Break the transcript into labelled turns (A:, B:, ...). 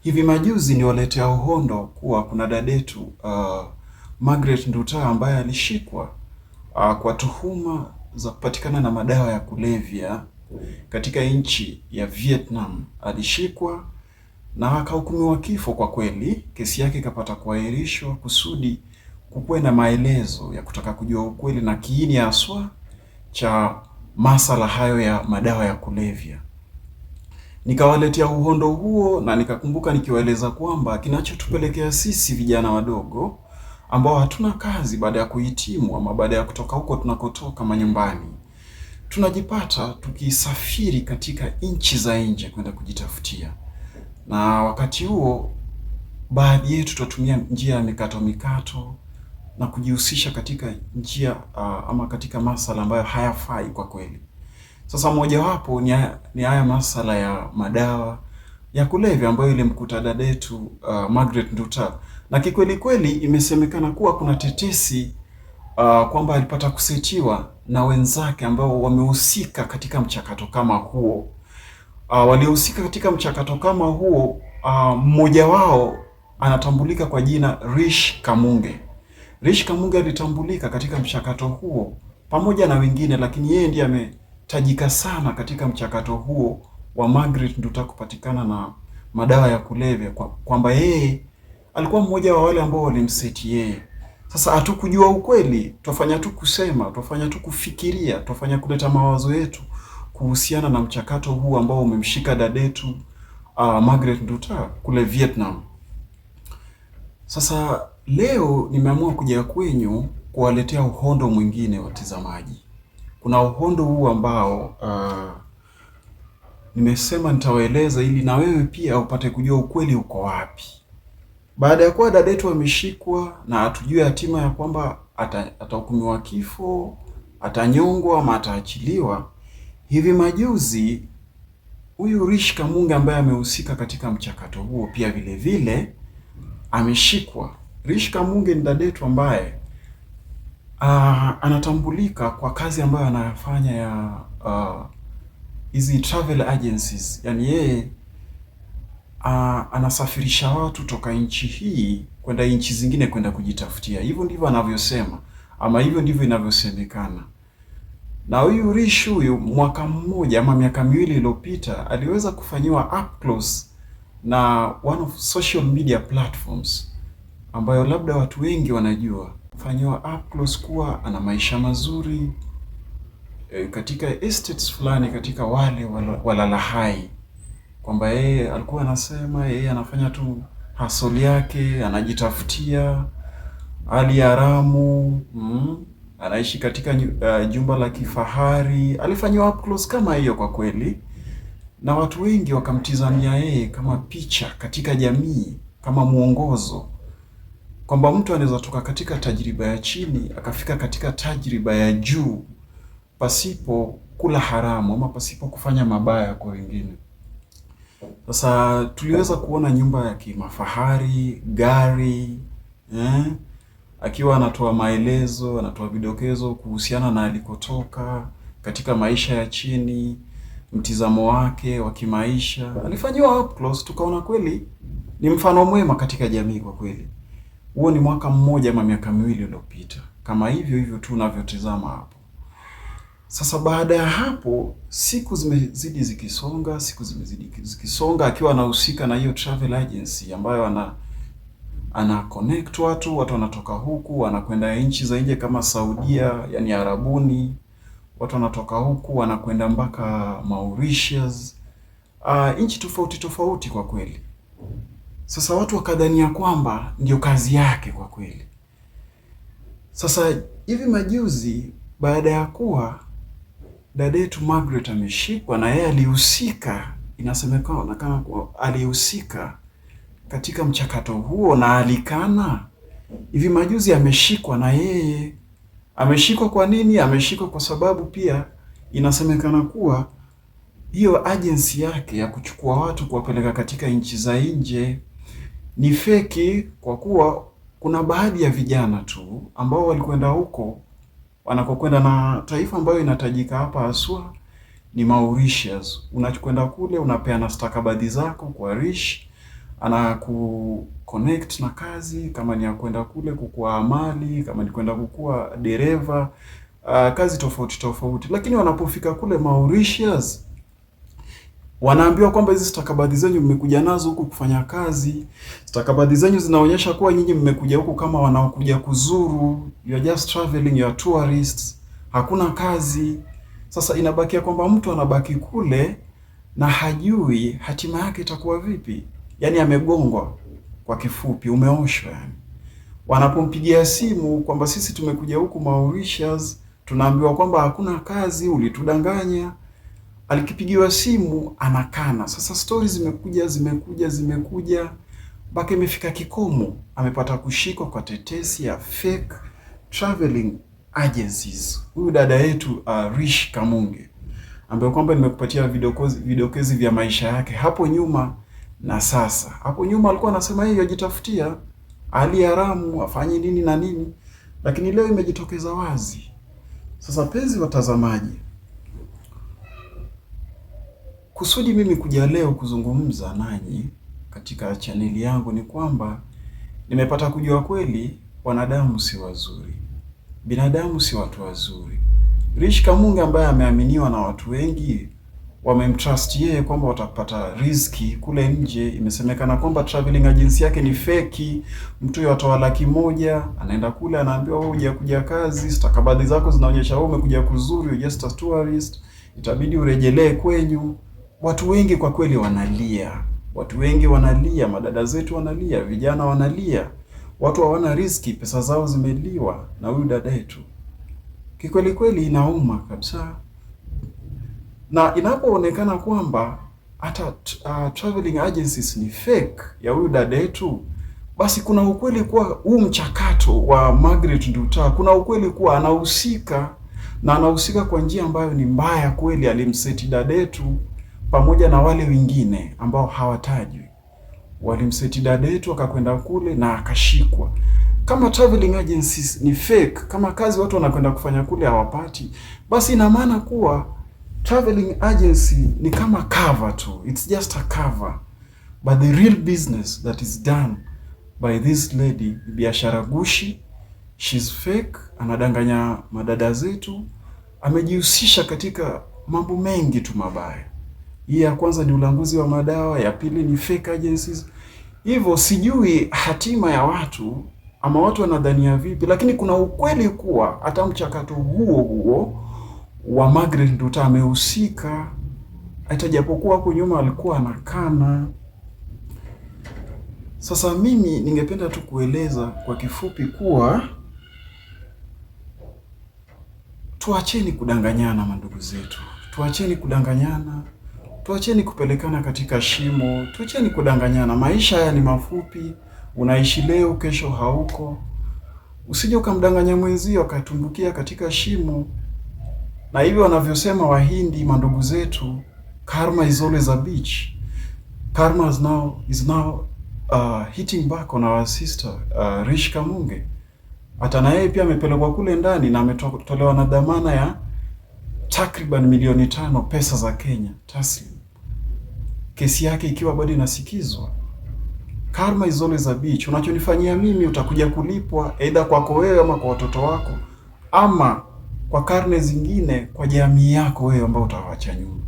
A: Hivi majuzi niwaletea uhondo kuwa kuna dadetu Margaret Nduta ambaye alishikwa kwa tuhuma za kupatikana na madawa ya kulevya katika nchi ya Vietnam. Alishikwa na akahukumiwa kifo. Kwa kweli, kesi yake ikapata kuahirishwa kusudi kukuwe na maelezo ya kutaka kujua ukweli na kiini haswa cha masala hayo ya madawa ya kulevya. Nikawaletea uhondo huo na nikakumbuka nikiwaeleza kwamba kinachotupelekea sisi vijana wadogo ambao hatuna kazi baada ya kuhitimu ama baada ya kutoka huko tunakotoka manyumbani, tunajipata tukisafiri katika nchi za nje kwenda kujitafutia, na wakati huo baadhi yetu tutatumia njia ya mikato mikato na kujihusisha katika njia ama katika masala ambayo hayafai kwa kweli. Sasa mojawapo ni haya masala ya madawa ya kulevya ambayo ilimkuta dadetu Margaret Nduta, na kikweli kweli imesemekana kuwa kuna tetesi kwamba alipata kusetiwa na wenzake ambao wamehusika katika mchakato kama huo. Waliohusika katika mchakato kama huo, mmoja wao anatambulika kwa jina Rish Kamunge. Rish Kamunge alitambulika katika mchakato huo pamoja na wengine, lakini yeye ndiye ametajika sana katika mchakato huo wa Margaret Nduta kupatikana na madawa ya kulevya, kwamba yeye alikuwa mmoja wa wale ambao walimseti yeye. Sasa hatukujua ukweli, twafanya tu kusema, twafanya tu kufikiria, twafanya kuleta mawazo yetu kuhusiana na mchakato huu ambao umemshika dadetu Margaret Nduta kule Vietnam. Sasa leo nimeamua kuja kwenyu kuwaletea uhondo mwingine watazamaji. Kuna uhondo huu ambao nimesema nitawaeleza ili na wewe pia upate kujua ukweli uko wapi. Baada ya kuwa dadetu ameshikwa na hatujui hatima ya kwamba atahukumiwa kifo, atanyongwa ama ataachiliwa. Hivi majuzi huyu Rish Kamunge ambaye amehusika katika mchakato huo pia vile vile ameshikwa. Rish Kamunge ni dadetu ambaye anatambulika kwa kazi ambayo anayofanya ya hizi travel agencies, yaani yeye anasafirisha watu toka nchi hii kwenda nchi zingine kwenda kujitafutia. Hivyo ndivyo anavyosema ama hivyo ndivyo inavyosemekana. Na huyu Rish huyu mwaka mmoja ama miaka miwili iliyopita aliweza kufanyiwa up close na one of social media platforms ambayo labda watu wengi wanajua, fanyiwa up close kuwa ana maisha mazuri katika estates fulani katika wale walala hai, kwamba yeye alikuwa anasema yeye anafanya tu hustle yake, anajitafutia hali haramu, anaishi katika jumba la kifahari. Alifanyiwa up close kama hiyo kwa kweli, na watu wengi wakamtizamia yeye kama picha katika jamii, kama mwongozo kwamba mtu anaweza toka katika tajriba ya chini akafika katika tajriba ya juu pasipo kula haramu ama pasipo kufanya mabaya kwa wengine. Sasa tuliweza kuona nyumba ya kimafahari, gari, akiwa anatoa maelezo, anatoa vidokezo kuhusiana na alikotoka katika maisha ya chini, mtizamo wake wa kimaisha. Alifanyiwa up close, tukaona kweli ni mfano mwema katika jamii kwa kweli. Huo ni mwaka mmoja ama miaka miwili iliyopita, kama hivyo hivyo tu unavyotizama hapo. Sasa baada ya hapo, siku zimezidi zikisonga, siku zimezidi zikisonga, akiwa anahusika na hiyo travel agency ambayo ana connect watu, watu wanatoka huku wanakwenda nchi za nje kama Saudia, yani Arabuni, watu wanatoka huku wanakwenda mpaka Mauritius, nchi tofauti tofauti kwa kweli. Sasa watu wakadhania kwamba ndio kazi yake kwa kweli. Sasa hivi majuzi, baada ya kuwa dadetu Margaret ameshikwa na yeye alihusika, inasemekana kama kuwa alihusika katika mchakato huo na alikana. Hivi majuzi ameshikwa na yeye. Ameshikwa kwa nini? Ameshikwa kwa sababu pia inasemekana kuwa hiyo agency yake ya kuchukua watu kuwapeleka katika nchi za nje ni feki, kwa kuwa kuna baadhi ya vijana tu ambao walikwenda huko wanakokwenda, na taifa ambayo inatajika hapa haswa ni Mauritius. Unakwenda kule unapeana stakabadhi zako kwa Rish, Anaku connect na kazi, kama ni ya kwenda kule kukua amali, kama ni kwenda kukua dereva, kazi tofauti tofauti. Lakini wanapofika kule Mauritius wanaambiwa kwamba hizi stakabadhi zenyu mmekuja nazo huku kufanya kazi, stakabadhi zenyu zinaonyesha kuwa nyinyi mmekuja huku kama wanaokuja kuzuru, you are just traveling, you are tourists, hakuna kazi. Sasa inabakia kwamba mtu anabaki kule na hajui hatima yake itakuwa vipi. Yaani amegongwa, kwa kifupi, umeoshwa yani. Wanapompigia simu kwamba sisi tumekuja huku Mauritius, tunaambiwa kwamba hakuna kazi, ulitudanganya. Alikipigiwa simu anakana. Sasa stori zimekuja zimekuja zimekuja mpaka imefika kikomo, amepata kushikwa kwa tetesi ya fake traveling agencies. Huyu dada yetu Rish Kamunge ambaye kwamba nimekupatia vidokezi vya maisha yake hapo nyuma na sasa. Hapo nyuma alikuwa anasema yeye yajitafutia hali haramu afanye nini na nini, lakini leo imejitokeza wazi. Sasa penzi watazamaji, kusudi mimi kuja leo kuzungumza nanyi katika chaneli yangu ni kwamba nimepata kujua kweli wanadamu si wazuri, binadamu si watu wazuri. Rish Kamunge ambaye ameaminiwa na watu wengi, wamemtrust yeye kwamba watapata riziki kule nje. Imesemekana kwamba traveling agency yake ni feki. Mtu huyo atoa 100,000, anaenda kule anaambiwa wewe hujakuja kazi, stakabadhi zako zinaonyesha wewe umekuja kuzuru, you're just a tourist, itabidi urejelee kwenyu. Watu wengi kwa kweli wanalia, watu wengi wanalia, madada zetu wanalia, vijana wanalia, watu hawana riziki, pesa zao zimeliwa na huyu dada yetu. Kikweli kweli inauma kabisa, na inapoonekana kwamba hata traveling agencies ni fake ya huyu dada yetu, basi kuna ukweli kuwa huu mchakato wa Margaret Nduta, kuna ukweli kuwa anahusika na anahusika kwa njia ambayo ni mbaya kweli. Alimseti dada yetu pamoja na wale wengine ambao hawatajwi, walimseti dada yetu akakwenda kule na akashikwa. Kama traveling agencies ni fake, kama kazi watu wanakwenda kufanya kule hawapati, basi ina maana kuwa traveling agency ni kama cover tu, it's just a cover, but the real business that is done by this lady, biashara gushi. She's fake, anadanganya madada zetu, amejihusisha katika mambo mengi tu mabaya. Hii ya kwanza ni ulanguzi wa madawa, ya pili ni fake agencies. Hivyo sijui hatima ya watu ama watu wanadhania vipi, lakini kuna ukweli kuwa hata mchakato huo huo wa Margaret Nduta amehusika, hata japokuwa hapo nyuma alikuwa anakana. Sasa mimi ningependa tu kueleza kwa kifupi kuwa tuacheni kudanganyana, mandugu zetu, tuacheni kudanganyana, tuacheni kupelekana katika shimo, tuacheni kudanganyana. Maisha haya ni mafupi, unaishi leo, kesho hauko. Usije ukamdanganya mwenzio akatumbukia katika shimo. Na hivyo wanavyosema Wahindi, mandugu zetu, karma is always a bitch. Karma is now hitting back on our sister Rish Kamunge. Hata na yeye pia amepelekwa kule ndani na ametolewa na dhamana ya takriban milioni 5 pesa za Kenya taslim, kesi yake ikiwa bado inasikizwa. Karma is always a bitch. Unachonifanyia mimi utakuja kulipwa, aidha kwako wewe ama kwa watoto wako ama kwa karne zingine, kwa jamii yako wewe ambao utawacha nyuma.